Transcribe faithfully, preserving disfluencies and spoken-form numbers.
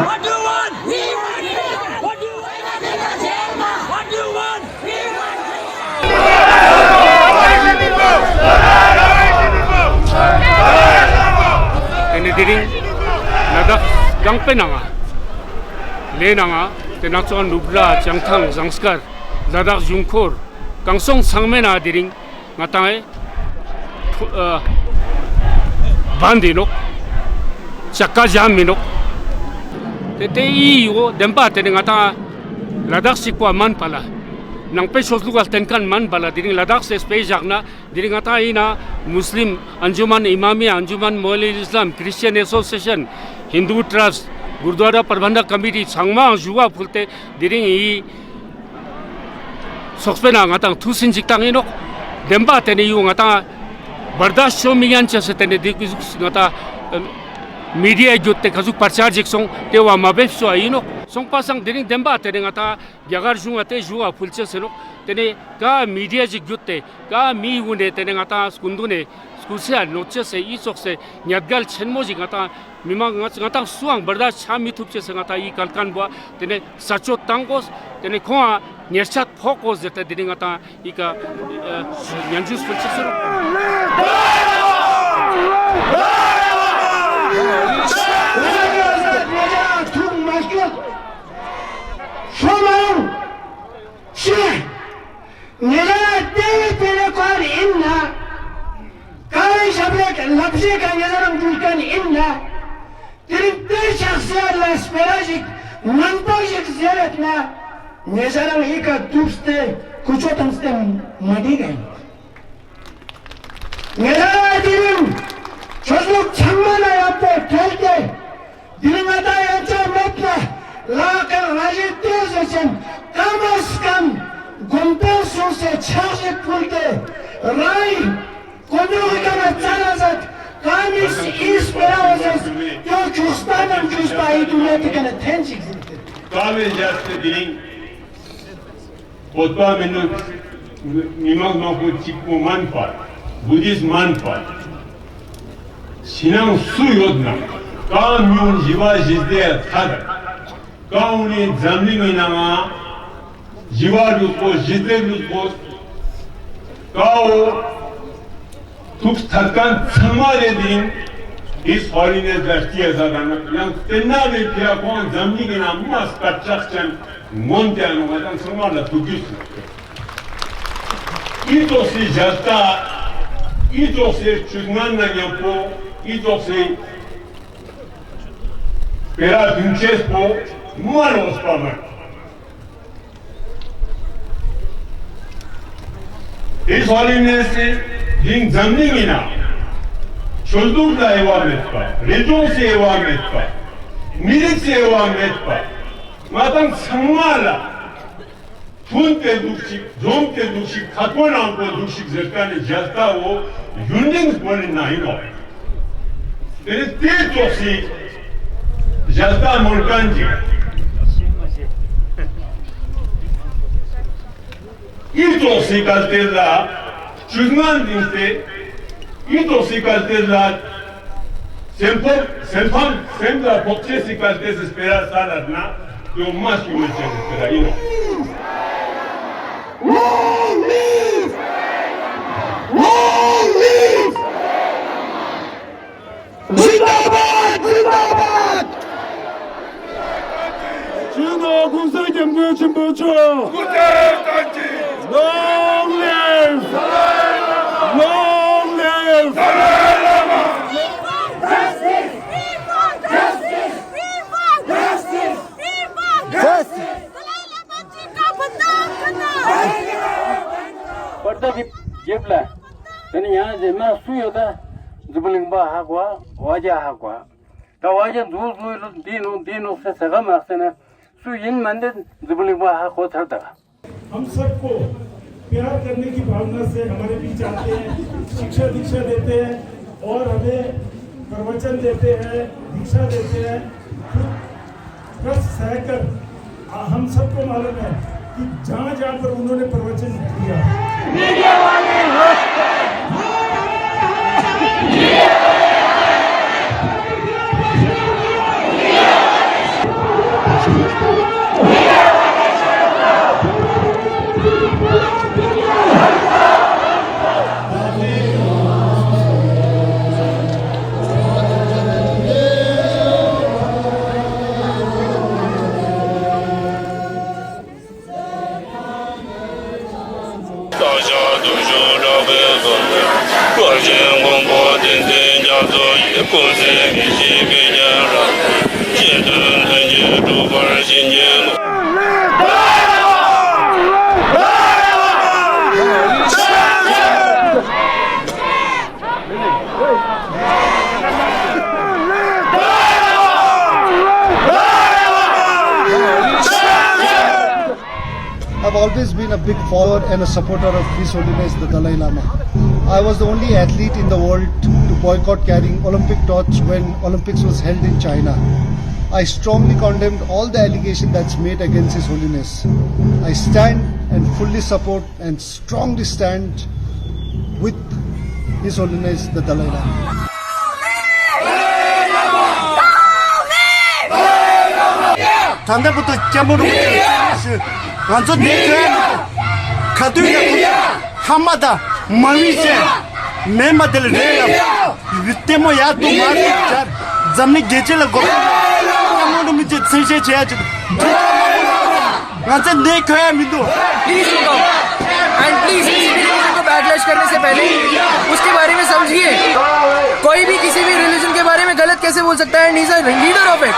What do you want? We want freedom. What do you want? What do you want? We want freedom. དེ་ནས་དེ་རིང་ལ་དྭགས་རྒྱང་པའི་ནང་ལས་ནང་དེ་ནག་ཚོ་ནུབ་ར་བྱང་ཐང་ཟངས་དཀར་ལ་དྭགས་གཞུང་འཁོར་གང་སོང་ཚང་མའི་ནང་དེ་རིང་ང་ཏང་ཨེ། ཨ། བན་དེ་ནོག་ཅ་ཀ་ཇ་མི་ནོག་དེ་དེ་ཨི་ཡོ་བདེན་པ་དེ་ནི་ང་ཏང་ལ་དྭགས་གཅིག་པ་མན་པ་ལ། ནང་པའི་ཆོས་ལུགས་ལ་བརྟེན་མཁན་མན་པ་ལ། དེ་རིང་ལ་དྭགས་སེ་སྤེ་བཞག་ན་དེ་རིང་ང་ཏང་ཨི་ན་མུས་ལིམ་ཨན་ཇུ་མན་ཨི་མ་མི་ཨན་ཇུ་མན་མོ་ལི་ཨིས་ལམ་ཁྲི་སི་ཅན་ཨེ་སོ་སི་ཨེ་ཤན་ཧིན་དུ་ཊྲསྚ་གུར་དུ་ཝ་ར་པར་བན་ཌ་ཀ་མི་ཊི་ཚང་མ་ཞུ་བ་ཕུལ་ཏེ་དེ་རིང་ཨི། ཚོགས་པའི་ནང་ང་ཏང་ཐུགས་སུན་འཇིགས་ཏང་ཡིན་ནོག་བདེན་པ་དེ་ནི་ཡོ་ང་ཏང་བར་ད་ཤོ་མི་ཡན་ཅེ་སི་དེ་ནི་དེ་ཀུ་ཟུག་ང་ཏང་མི་ཌི་ཡ་བརྒྱུད་དེ་ཀ་ཟུག་པར་ཆ་ཅིག་སོང་དེ་བ་མ་བེབ་སོ་ཨ་ཡིན་ནོག་སོང་པ་སང་དེ་རིང་བདེན་པ་དེ་ནི་ང་ཏང་རྒྱ་གར་གཞུང་ང་དེ་ཞུ་བ་ཕུལ་ཅེ་སི་ནོག་དེ་ནི་ཀ་མི་ཌི་ཡ་ཅིག་བརྒྱུད་དེ་ཀ་མི་ཡུ་ནེ་དེ་ནི་ང་ཏང་སྐུ་མདུན་ནས་སྐུ་ཚེ་ཨ་ནོད་ཅེ་སི་ཨི་ཙོགས་སི་ཉེས་འགལ་ཆེན་མོ་ཞིག་ང་ཏང་མི་མང་ང་ང་ཏང་སུའང་བར་ད་ཆ་མི་ཐུབ་ཅེས་སེ་ང་ཏང་ཡི་གལ་ཁན་བོ་དེ་ནས་ས་ཆོད་བཏང་དགོས། དེ་ནས་ཁོང་ང་ཉེར་ཆད་ཕོག་དགོས་ཟེར་ཏེ་དེ་ནས་ང་ཏང་ཡི་ག་ཉན་ཇུས་སུ་ཅི་སུ་རུ། ཐུགས་མ་སྐྱོ། ཤོ་མ་ཡོང་། ཤི། ཉེ་རང་ལ་དེ་བས་དེ་ལས་གོ་བ་ཡིན་ན། ག་བའི་ཞབས་ལས་ལབ་བཤད་ག་ཉེ་རང་འགྲུལ་མཁན་ཡིན་ན། དེ་རིང་དེ་ཕྱག་སེ་ལ་སྤེ་ར་ཞིག་ངན་པ་ཞིག་ཟེར་ཡོད་ན། ཉེ་རང་ཡི་ག་གཏུབས་ཏེ་ཁུ་ཆོ་བཏང་སྟེ་མ་འགྲིག་ག་ཡིན། ངེད་རང་དེ་རིང་ཆོས་ལུགས་ཚང་མ་ལ་ཡག་པོ་ཐལ་ཏེ། དེ་རིང་ང་ད་ཡང་ཅག་མེད་ལ་ལ་ཀ་ང་ཞིག་ལྟོས་ཟེར་ཅན་ཀ་མ་སི་ཀམ་དགོངས་དོན་གསུངས་སེ་ཕྱག་ཞིག་ཕུལ་ཏེ་རང་གོ་འདུག་གི་ཀ་ན་ཙ་ལ་ཟད་ཀ་མི་སི་ཨིས་པེ་ར་བ་ཟེར་ཀྱོ་ཁྱུག་སྟ་ནམ་ཁྱུག་སྟ་ཡི་དུ་མེད་དེ་ཀ་ན་ཐན་ཅིག་ཟེར་ཏེ། ཀ་མི་ཡ་སི་དེ་རིང་། བོད་པ་མིན་ནོ། མི་མང་མང་པོ་གཅིག་པོ་མན་པ། བུ་དིསྟ་མན་པ། ཕྱི་ནང་སུ་ཡོད་ན། གང་མྱོང་བཞི་བ་བཞི་ཟླའི་ཚ་དང་། གང་འོ་ནི་འཛམ་གླིང་གི་ནང་ང་། བཞི་བ་ལུས་པོ་བཞི་ཟླའི་ལུས་པོ། ཀའོ། ཐུགས་ཐད་ཀར་ཚང་མ་རེད་ཡིན། His Holiness ལ་སྐྱེས་ས་དང་ཡང་བསྟན་ན་རེད་ཕྱིར་ཁོང་འཛམ་གླིང་གི་ནང་མ་སྐད་གྲགས་ཅན་མངོན་ཏེ་ཡང་ང་དང་ཚང་མ་ལ་ཐུགས་རྗེ་ཆེ། ཨི་ཙོག་སི་ཞལ་ལྟ། ཨི་ཙོག་སི་ཆུ་ངན་ན་མཉམ་པོ། ཨི་ཙོག་སི་སྤེ་ར་བདུན་ཆེས་པོ་མ་ལོངས་པ་མ། དེ་ཧོ་ལི་ནེ་སི་དེ་འཛམ་གླིང་ཡིན་ན། ཆོས་ལུགས་ལ་དབྱེ་བ་མེད་པ། རིག་གཞུང་སི་དབྱེ་བ་མེད་པ། མི་རིགས་སི་དབྱེ་བ་མེད་པ། ང་དང་ཚང་མ་ལ་མཐུན་ཏེ་འདུག་ཤིག་འཛོམས་ཏེ་འདུག་ཤིག་ཁ་ཁོ་རང་ཁོ་འདུག་ཤིག་ཟེར་ཀ་ནས་ཞལ་ལྟ་བོ་ཡུན་རིང་བོ་ནི་ན་ཡིན་ནོ། དེ་ནི་དེ་ཙོགས་སི་ཞལ་ལྟ་མོལ་མཁན་གྱི། ཨི་ཙོགས་སི་གལ་ཏེ་ལ་ཆུ་ངན་འདིང་སྟེ། ཨི་ཙོགས་སི་གལ་ཏེ་ལ་སེམས་ཕམ་སེམས་ཕམ་སེམས་ལ་ཕོག་ཆེ་སི་གལ་ཏེ་སི་སྤེ་ར་ས་ལ་ན་ཡོ་མ་སུ་མི་ཆེ་སི་སྤེ་ར་ཡིན་ནོ། Long live! Long live! Zindabad! Zindabad! China Kungsan Gyamtso Rinpoche! Long live! Long live! Justice! Justice! Justice! Justice! བར་ད་གི་རྒྱབ་ལ། དེ་ནི་ཡང་རྗེས་མ་སུ་ཡོད་ད། འཛམ་བུ་གླིང་པ་ཧ་གོ། བ་རྒྱ་ཧ་གོ། ད་བ་རྒྱ་འཛུགས་འཛུགས་ལུགས་འདི་ནོ་འདི་ནོ་ཟེར་ཟ་ག་མ་ཟེར་ན། སུ་ཡིན་མ་འདི་འཛམ་བུ་གླིང་པ་ཧ་གོ་ཚར་ད། हम सबको प्यार करने की भावना से हमारे बीच आते हैं, शिक्षा दीक्षा देते हैं और हमें प्रवचन देते हैं, दीक्षा देते हैं। खुद कष्ट सहकर, आ, हम सबको मालूम है कि जहाँ जहाँ पर उन्होंने प्रवचन दिया, I've always been a big follower and a supporter of His Holiness the Dalai Lama. I was the only athlete in the world to boycott carrying Olympic torch when Olympics was held in China. I strongly condemned all the allegation that's made against His Holiness. I stand and fully support and strongly stand with His Holiness the Dalai Lama. ད་ལྟ་བར་དུ་སྐྱབས་མགོན་རིན་པོ་ཆེ་ང་ཚོ་འདི་ག་ཁ་ཐུག་ཡག་པོ་ཧ་མ་ད་མ་བི་ཅན་མེ་མ་དེ་ལ་རེད་ཡ། ལྟད་མོ་ཡག་ཏུ་མ་རེད་ཡ། འཛམ་གླིང་རྒྱལ་སྤྱི་ལ་གོ་སྐབས་སྐྱབས་མགོན་རིན་པོ་ཆེ་མཚན་ཤས་བྱེད་ཡ་ཅིག་ང་ཚོ་འདི་ག་ཡ་མི་འདུག Please look up. And please, किसी भी religion को backlash करने से पहले उसके बारे में समझिए। कोई भी किसी भी religion के बारे में गलत कैसे बोल सकता है? And he's a leader of it.